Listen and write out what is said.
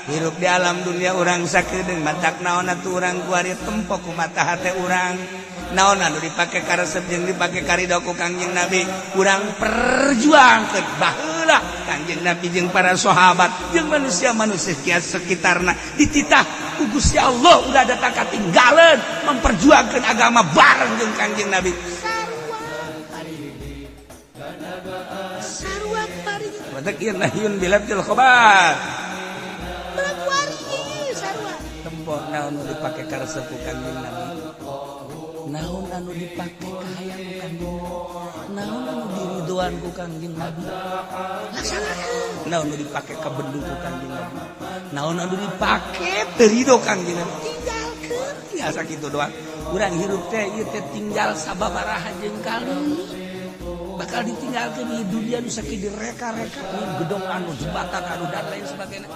Hirup di alam dunia urang sakedeung, matak naon atuh urang kuari tempo ku mata hate urang. Naon anu dipake karesep jeung dipake karido ku Kangjeng Nabi, urang perjuangkeun. Baheula Kangjeng Nabi jeung para sahabat jeung manusia-manusia sekitarna dititah ku Gusti Allah, udah datang katinggalan memperjuangkan agama bareng jeung Kangjeng Nabi. Sarua sarua pari, matak ieu nahyun bilatil khobar. Sarua tempo naon nu dipake karesep ku Kangjeng Nabi, naon anu dipake kahayang ku Kangjeng Nabi, naon anu diridoan ku Kangjeng Nabi, laksanakeun. Naon anu dipake kabendu ku Kangjeng Nabi, naon anu dipake teu rido Kangjeng Nabi, tinggalkeun. Biasa kitu doang urang hirup teh. Ieu teh tinggal sababaraha jeung kali bakal ditinggalkeun di dunia nu sakieu direka-reka, gedong anu, jembatan anu, dan lain sebagainya.